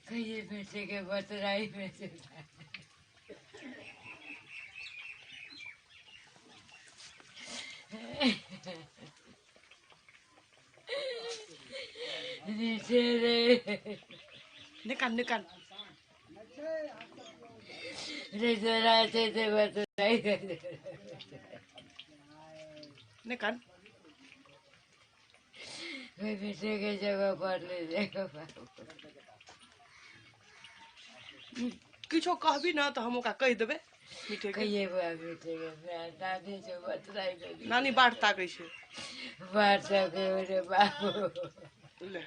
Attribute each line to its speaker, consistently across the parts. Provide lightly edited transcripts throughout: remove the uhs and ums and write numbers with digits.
Speaker 1: कहिए बेटे के बतराई में से नीचे रे।
Speaker 2: निकाल निकाल
Speaker 1: रे जरा से बतराई
Speaker 2: निकाल।
Speaker 1: मैं बेटे के जगह पर ले जाएगा।
Speaker 2: किछो कहबी ना तो हम ओकरा कहि देबै मीठे के।
Speaker 1: कहिए बुआ बेटे के नानी से बतराई में
Speaker 2: नानी बाट ताकै छै।
Speaker 1: बाट ताकै रे बाबू।
Speaker 2: ले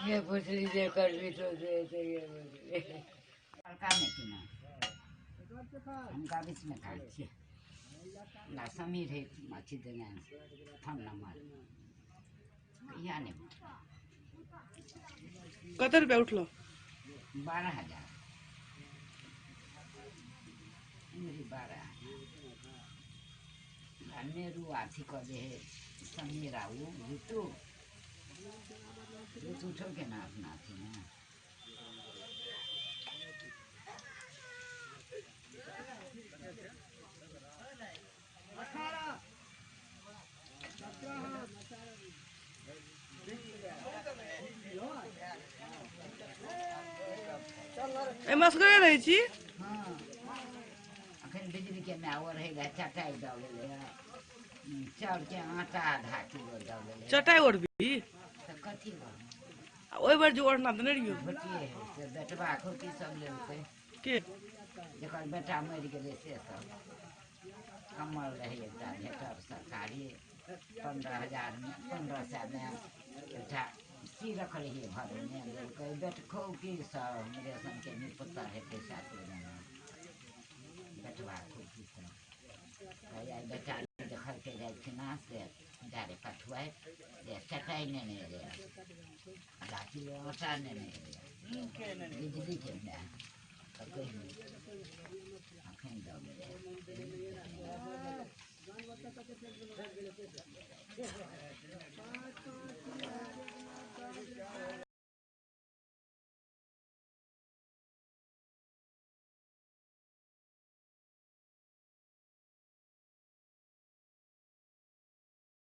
Speaker 1: ये पुतली जे करबी तो दे दे ये पुतली।
Speaker 3: बड़का में की ना हुनका बीचमे खाइ छियै ना। समीर है अथी देने फोन नंबर कहिया नहि।
Speaker 2: कते रुपया उठलो?
Speaker 3: 12,000 उमरी 12,000 आ मेरू अथी कऽ दे है समीर आ उ ऋतु ऋतु उठल के ना अपना अथीमे।
Speaker 2: एहिमे असगरे रहै छी?
Speaker 3: हँ, अखन बिजलीके माय ओढ़ै लए चटाइ दऽ गेलै हँ, चाउरके आटा आधा किलो दऽ गेलै।
Speaker 2: चटाइ ओढ़बी?
Speaker 3: तऽ कथी ओढ़बै?
Speaker 2: आ ओहि बेर जे ओढ़ना देने रहियौ?
Speaker 3: धोतिए है से बेटबा खोती सब लेलकै।
Speaker 2: के?
Speaker 3: जकर बेटा मरि गेलै से सब। कम्बल रहै एकटा भेटल सरकारी 15,000मे, 1500मे एकटा सीरक रहियै भरने लेलकै बेटखौकी सब। हमरे सनके निपुत्तर है पैसा तोड़ने बेटबा खोकी सब। आइ बेटा देखलकै जाइ छिना से जा रे पठुआइ जे चटाइ नेने रे, आधा किलो आटा नेने रे। बिजलीके माय तऽ कहियो अखन दऽ गेलै।